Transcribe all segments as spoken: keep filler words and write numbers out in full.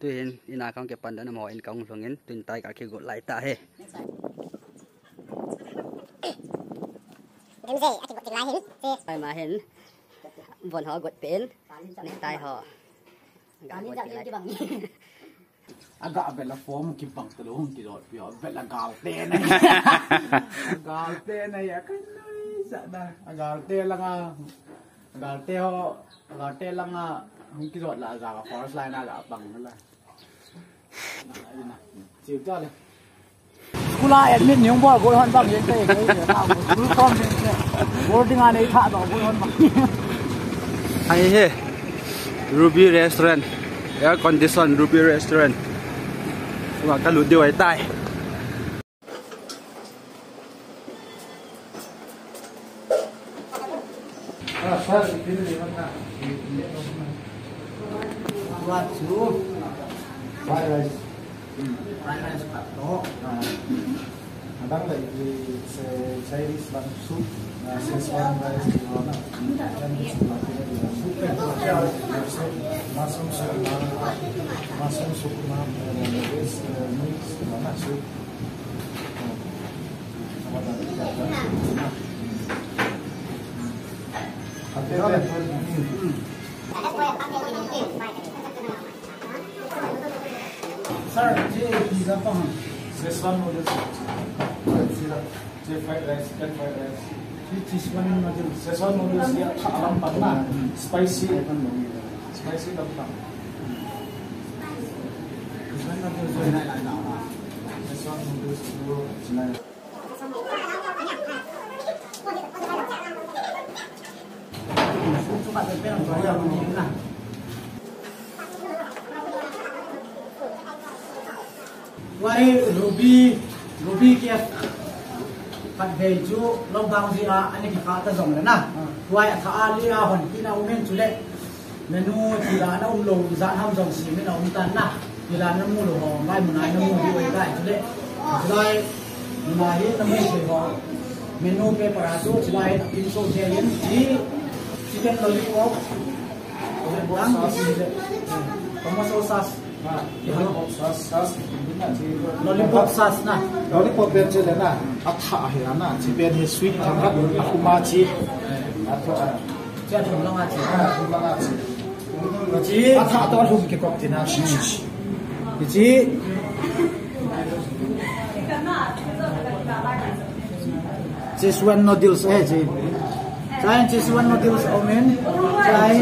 Tuin, in a kong ke pandan mo in kong lhungin, tuin tai ka kigot lai ta he. Dimse, a kigot lai hin. Ai ma hin. Von ho got pen. Ne tai ho. Ga got lai. Aga bela form ki bang talo hung ki dot pio bela gal te na. Gal te na ya kan sa da. Gal te langa. Gal te ho. Gal te langa hung ki dot la ga first line aga bang la. Chiu ta le. School a admit ni hung bol gol hon bang yen te. School form ni. Boarding a nei tha do gol hon bang. Hai he. Ruby Restaurant. Air condition Ruby Restaurant. Wa ka lu deu ai tai. What to? Fried rice. Fried rice pat to. Adang lai is a Chinese bang soup. Szechuan rice. Mushroom soup. Mushroom soup. This mix soup. Sir, ji pizza pa. Szechuan noodles. Ji fried rice, chicken fried rice. Ji Szechuan noodles. Szechuan noodles ya tha lam pan na. Spicy. Spicy lam pan. Szechuan noodles. Szechuan noodles. Tua hi Ruby, Ruby Cafe. Khatvei chu lockdown jeh a ana kikha ta jong le na. Tua hi atha a li a hon kit na um in chule. Menu thil a na um lou, ijat ham jong semin a um tan na. Thil a na mu lou ho, lai mun a na mu diu ahi tai chule. Chulai, mun a hi na mu thei ho. Menu paper a chu, chulai, a pin so thei in, chi, chicken lollipop. Lang, tomato sauce. Lollipop sauce, sauce. Lollipop sauce na. Lollipop pen chu le na. Atha hi na. Chi pen hi sweet tham khat. Akhuma chi. Atha. Chi athum langa chi. Athum langa chi. Chi. Atha to athum kikop tina. Chi. Chi. Szechuan noodles eh chi. Chai Szechuan noodles omen. Chai.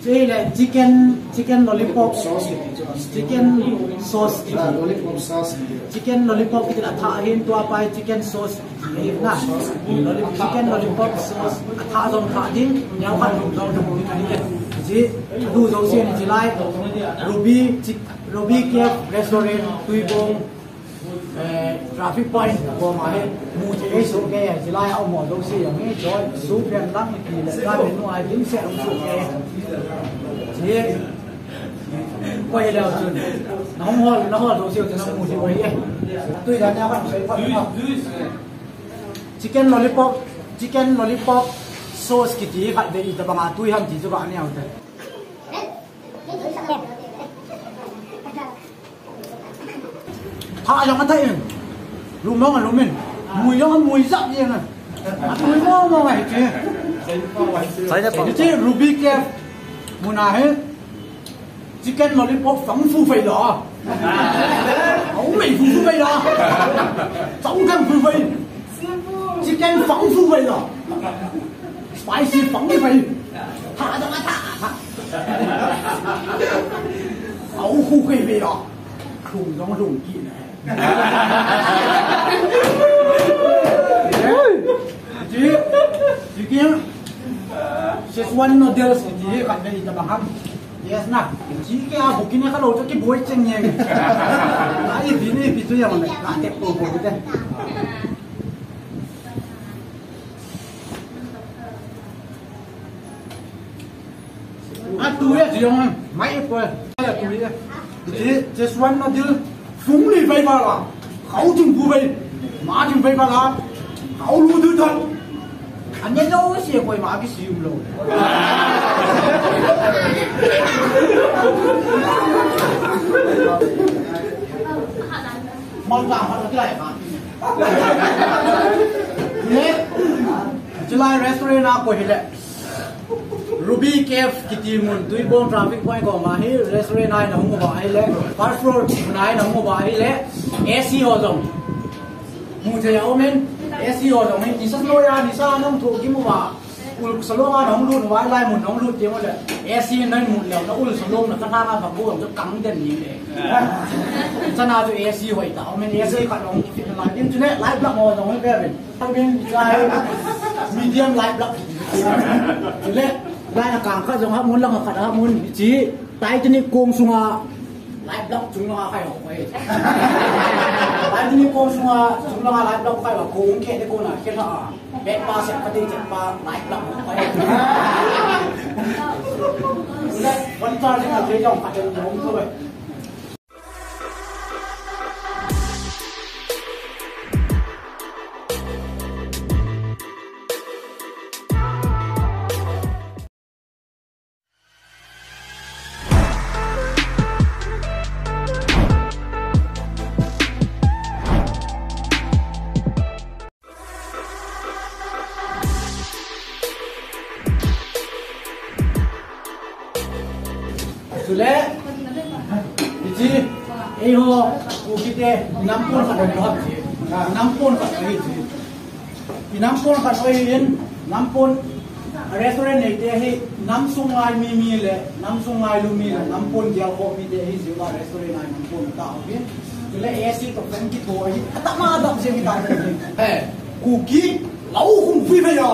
Chule chicken, chicken lollipop, chicken sauce, lollipop sauce, chicken lollipop kiti la tha hin tua pai chicken sauce. Na, lolli-, chicken lollipop sauce, atha jong tha ding, niam khat lum jong lum ding ahi. Chi, adu jong si ni chi lai, Ruby, chi, Ruby Cafe Restaurant, Tuibong, eh, traffic point, ko ma he, mu chi ei su ke, chi lai, au mo jong si, yang ni, joy, su pian lang, ki le, ka menu ai, din se, su ke. Chi, ko ye le, chun, na hong hol, na hol jong si, na mu chi, ko ye. Tui dan ya, ka, Chicken lollipop, chicken lollipop sauce kiti khat ve itabanga tui ham ti chu ka neo te. Tha jong atha in. Lu mong a lu min. Mui jong mui jap jeng a. Atui mong mong a hi ti. Sai na pa. Ti Ruby Cafe. Mun a hi. Chicken lollipop fang fu fei lo. Au mei fu fu fei lo. Chau thang fu fei. Chicken fang fu fei lo. Spicy fang fu fei. Tha da ma tha. Au fu fei fei lo. Lhung dong lhung ki ne. Ji, ji kia. Szechuan noodles ji khat ve itabang ham. Yes na. Ji kia bukin ka lo to ki boi cheng ye. Ai bi ni bi tu yang ne. Ka te po po te. A tu ye ji yong mai po. A tu ye. Che, che suan na dil, fung li vai ba la. Khau chung bu vai. Ma chung vai ba la. Khau lu du thon. An ye lo se koi ma ki si um lo. Mal ba ha ki lai ma. Ye. Chulai restaurant a koi hi le. Ruby Cafe kiti mun, Tuibong traffic point koma hi restaurant a nahung uva ahile, first floor mun a nahung uva ahile, A C ho jong. Mu thei a um in, A C ho jong hi, nisa noi a, nisa nahung thu kimu uva. Ul salong a nahung lut uva, lai mun nahung lut teng ule. A C nahin mu leu, na ul salong na ka na ka ba ko jong kang den ni le. Chana chu A C hoi ta, um in A C ka nahung fit na lai, tin chu ne, lai block ho jong hi ve. Medium light block. Le, lai a kang khat jong ha mun lang khat ha mun. Chi, Titanic kong sunga light block chung langa khai ho pai. Titanic kong sunga chung langa light block khai ho kong ke de kona ke la. Bet pa se ka de pa light block ho pai. Le, one charge ka de jong ka de jong ko pai. Chule, hiche, eiho, Kuki te, nampon khat hoi lou ham hiche. Nampon khat hoi hiche. Nampon khat hoi hin, nampon restaurant neite hi, namsung ngai mi mi le, namsung ngailu mi le, nampon gel kho mite hi, jiu a restaurant a nampon ta ho hin. Chule A C to fan kitho hi, atama dam jeng hi ta. He, Kuki, lau hung fui fai ya.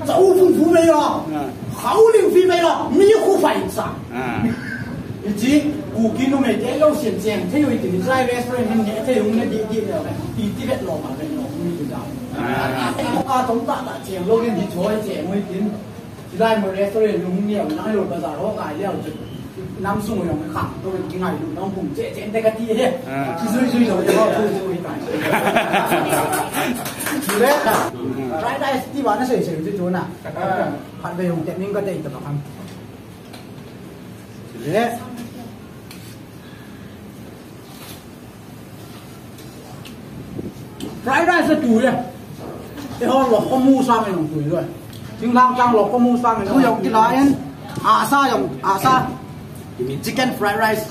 Chau hung fui fai ya. Khau ling fui fai ya. Mi khu fai sa. Hiche, Kuki numei te lou sian cheng thei u hiti, hiche restaurant hin ne thei u na di di le. Ti ti vet lou ma vet lou mi ti da. Ka tong ta ta cheng lou hin di choi cheng u hitin. Hilai mo restaurant lung ni, nang lou bazar ho kai leu chu. Namsung jong khang to ki ngailu nang bung che che te kati he. Ki zui zui lou te ho tu tu hi tai. Chule. Fried rice ti ba na sei sei chu chu na. Khat ve jong te ning ka te ta ba kham. Chule. Fried rice la tui e. Eiho lou khomu sang e jong tui lou. Thinglhang chang lou khomu sang e jong tui jong kila in. Asa jong, asa. Chicken fried rice.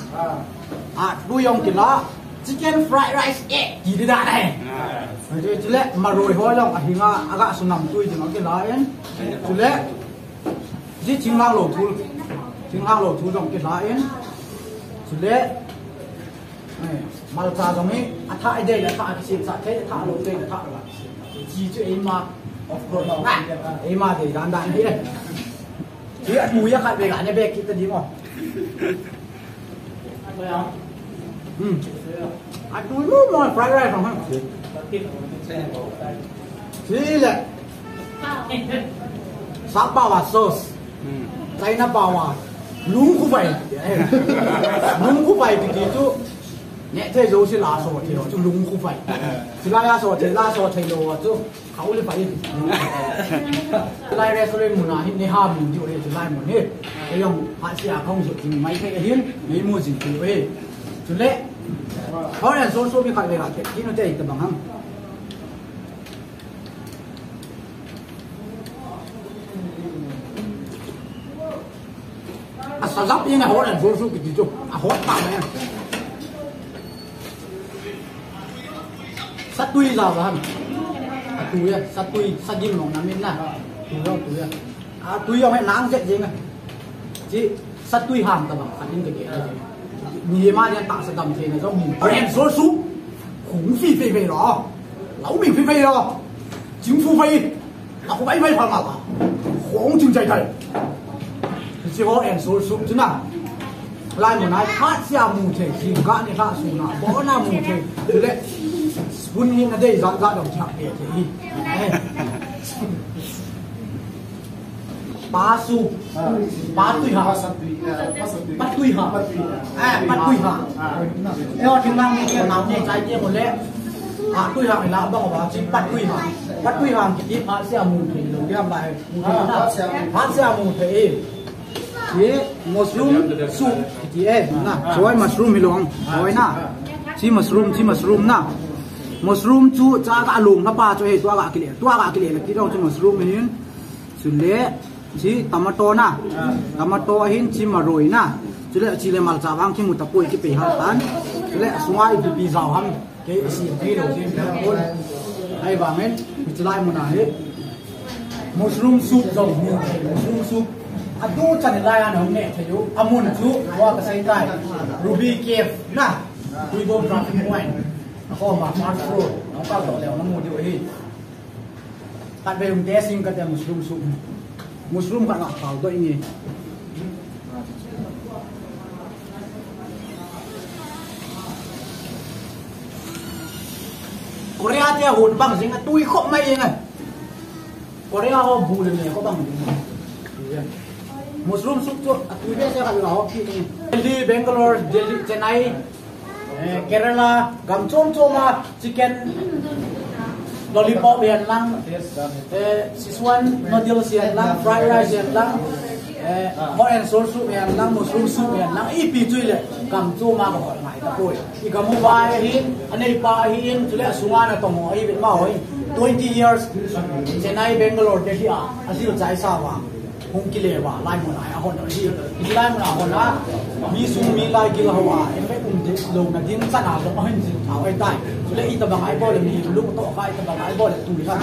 A, tui jong kila. Chicken fried rice e. Ti di da e. Chule, maroi ho jong ahinga, aga sunam tui jong kila in. Chule, ji thinglhang lou thu. Thinglhang lou thu jong kila in. Chule, Eh, malcha jong hi, atha i dei le, atha kisim sa thei, atha lou dei le, atha lou. Chi chu eima, of course, lou. Eima dei dan dan hi. Hi atu ya khat ve ga ne be kit ta di mo. Hmm. Atu lu mo fried rice mo. Chi le. Sak bawa sauce. Hmm. China bawa. Lungkhu fai. Lungkhu fai kiti chu. Neh thei jouse la so thei ho chu lungkhu fai. Chulai a so thei, la so thei lou ho chu. Khau le fai. Chulai restaurant mun a hin ne ha mun diu he chulai mun he. Kei jong phat sia khong so thing mai thei hin, mei mu jing thei he. Chule. Hot and sour soup mi khat le khat te, kinu te ta bang ham. A sa jap in a hot and sour soup kiti chu. A hot pa ne. Satui ja ba han. A tui a, satui, sagim nong na min na. Tui jong tui a. A tui jong he nang jet jeng a. Chi satui ham ta bang, khat in ka ke. Ni he ma dia ta sa dam thei na jong. Hot and sour soup. Hung fi fei fei lo. Lau ming fei fei lo. Jing fu fei. A khu bai bai pha ma la. Khong ching chai thei. Chi hot and sour soup chu na. Lai mun a phat sia mu thei, jingkah ni kha su na, bo na mu thei. Chule spoon hi na dei jat jat dong chak pe thei hi. Eh. Pasu. Patui ha. Patui ha. Eh, patui ha. Eh, o thinglang ni ke nau ni chai ke mo le. Patui ha la bang ba chi patui ha. Patui ha kiti phat se amu thei lo ke am ba he. Phat se amu thei. Ye mushroom soup kiti eh. Na, choi mushroom hi long. Choi na. Chi mushroom, chi mushroom na. Mushroom chu cha ka lung na pa chu eh, tua ka kile. Tua ka kile le ti dong chu mushroom hin. Chule, chi tomato na. Tomato ahin chi maroi na. Chule, chi le malcha vang kimu tapoi kipei hal tan. Chule, sunga ipi pi jao ham. Kei isi pi lo din pon. Ahivangin, chulai mun a hi. Mushroom soup jong mu. Mushroom soup. Atu chan lai an hung ne thei u. Amun chu, wa ka sai tai. Ruby Cafe na. Tuibong traffic point. Ako ma March Road. Nong ka to le na mu diu hi. Khatvei hung test inge kati mushroom soup. Mushroom khat la pao doh inge. Korea te hon bang jing a tui khop mai inge. Korea ho bu le me khop bang jing. Mushroom soup chu atui behseh khat la ho ki inge. Delhi, Bangalore, Delhi, Chennai, Eh, Kerala, gam chom chom a chicken lollipop hihen lang, eh, Szechuan noodles hihen lang, fried rice hihen lang, eh, hot and sour soup hihen lang, mushroom soup hihen lang, ipi chu le gam chom a ka hol ngai tapoi. I gam uva ahin, aneipa ahin, chule asunga natong ho ahi, ma hoi, twenty years, Chennai, Bangalore, Delhi a, ajil chai sa uva. Hung kile uva, lai mun a, ahon ahi. Lai mun a hon a, mi sung mi lai kila ho a, effect um de, lo na din chan a, lo ahin jin thao ai tai. Chule itabang ai bol le mi, lu to ka itabang ai bol le tu san,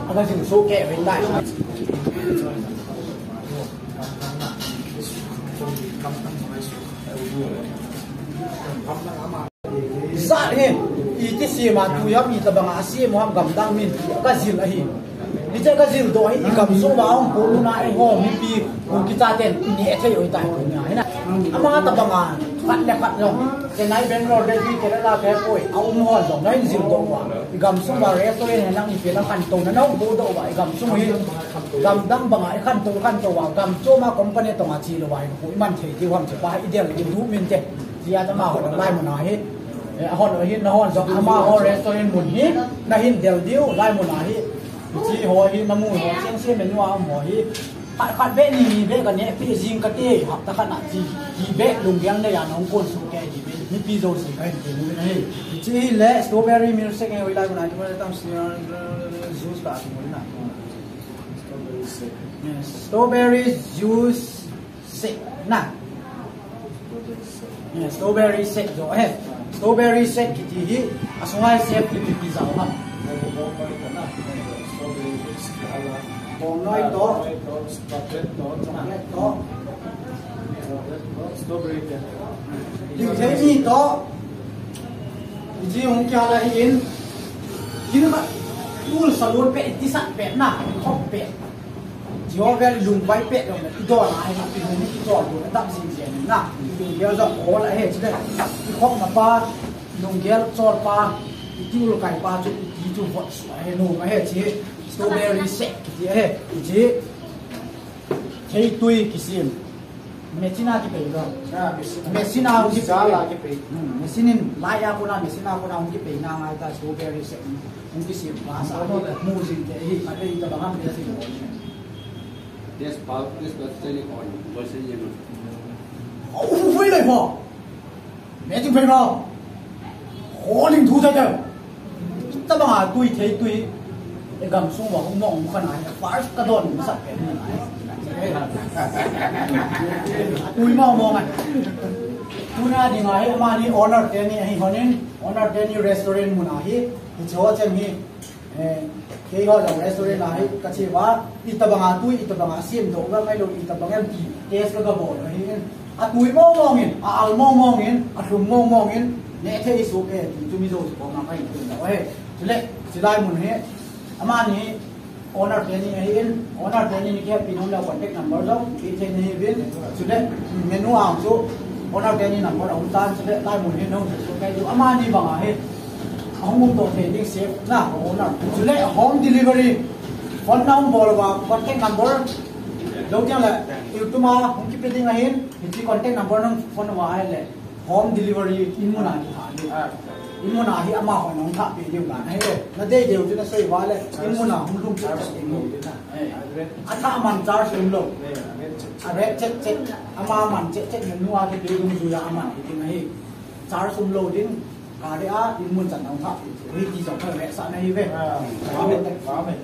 aga jin so ke ve tai. Jat hi, iti sema tu jam itabanga asem ham gamdang min ka jil ahi. Hiche ka jil doh hi i gam sung uva hung polu na eiho mipi hung kicha ten i neh thei oi tai tu nia hi na. Ama tabanga khat le khat jong. Chennai, Bangalore, Delhi, Kerala, Kerala, Kerala, a um ho jong na in jil doh uva. I gam sung uva restaurant hihen lang ipi lang khantou na na hung po doh uva. I gam sung hi gamdang banga i khantou, khantou uva. Gam chom a company tonga chi lou uva hi pu i man thei ti ham che pa i del i du min te. Tia tama ho lai mun a hi. Eh, ahon ahi, nahon jong amaho restaurant mun hi, nahin del diu, lai mun a hi. Chi ho hi, namu ho, cheng se menu a um ho hi. Khat, khat be ni, ni be ka neh pi jing kati, hapta khat na chi, chi be lunggel nei a nong kon su ke ji be, mipi jouse kahin ti nu na hi. Chi le strawberry milkshake nge, oi lai mun a, ti mo tam si, juice ka ti mo na. Strawberry shake. Yes, strawberry juice. Shake na. Yes, strawberry shake jo he. Strawberry shake kiti hi asunga hi shake kiti pi jao ham. Bong noi to. Chocolate to. Chocolate to. Strawberry te. Ding thei ni to. Iji hung kia la hi in. Inu ka. Tul salon pe, iti sat pe na. Khop pe. Chi ho vel i lungvai pet jong le, i don a hi, i lung i don lou, a dap jing jeng na. I lung gel jong ol a he, chule, i khop na pa, lung gel chol pa, i tiul kai pa chu, i ti chu vot su a he, nom a he, chi, strawberry shake, kiti a he, chi, theitui kisim. Machine a kipei lo. Ah, machine. Machine a hung kipei. Jal a kipei. Hmm, machine in, lai a kona, machine a kona hung kipei na ngai ta, strawberry shake. Hung kisem pa sa, mu jing te hi, khatvei itabang ham te si. Test pa, test pa, test pa, on, bol se ye. Oh, hui lai ho. Me jing phei ho. Ho ling thu jai jai. Itabang a tui theitui. I gam sung uva hung mong kha nai. First ka don sa pe nai. Tui mong mong a. Tuna dinga hi, amani owner teni ahi honin, owner teni restaurant mun a hi. Hiche ho chem hi. Eh, keiho jong restaurant a hi kache uva, itabang a tui, itabang a semdoh uva ngai lou, itabang em ti test ka gabol ahi in. Atui mong mong in, a-al mong mong in, alhum mong mong in, neh thei soh e, ti chu mi jouse koma kahin ti lou ahi. Chule, chulai mun hi, amani owner teni ahi in, owner teni ni kihepi nom leh contact number jong, kithei nahi uvin, chule, menu a chu, owner teni number aum tan, chule, lai mun hi, nong, chule, amani bang ahi, Ahung um toh thei ding safe na, ahung na. Chule home delivery. Phone na hung bol uva, contact number. Lo tiang le, YouTube a hung kipe ding ahin, hiche contact number nang phone uva ahile, home delivery in mun a kitha ding. In mun a hi amahon hung thah pe diu dan ahi. Na dei deu chu na sei uva le, in mun a hung lhung chet chet ding. Athah man charge umlou. A rate chet chet, ama man chet chet, na nu a kipe dungjuia aman hi ding ahi. Charge umlou ding, gari a in mun chan hung thah pe. Hiti jong kha vetsahna ahi ve. Amen. Amen.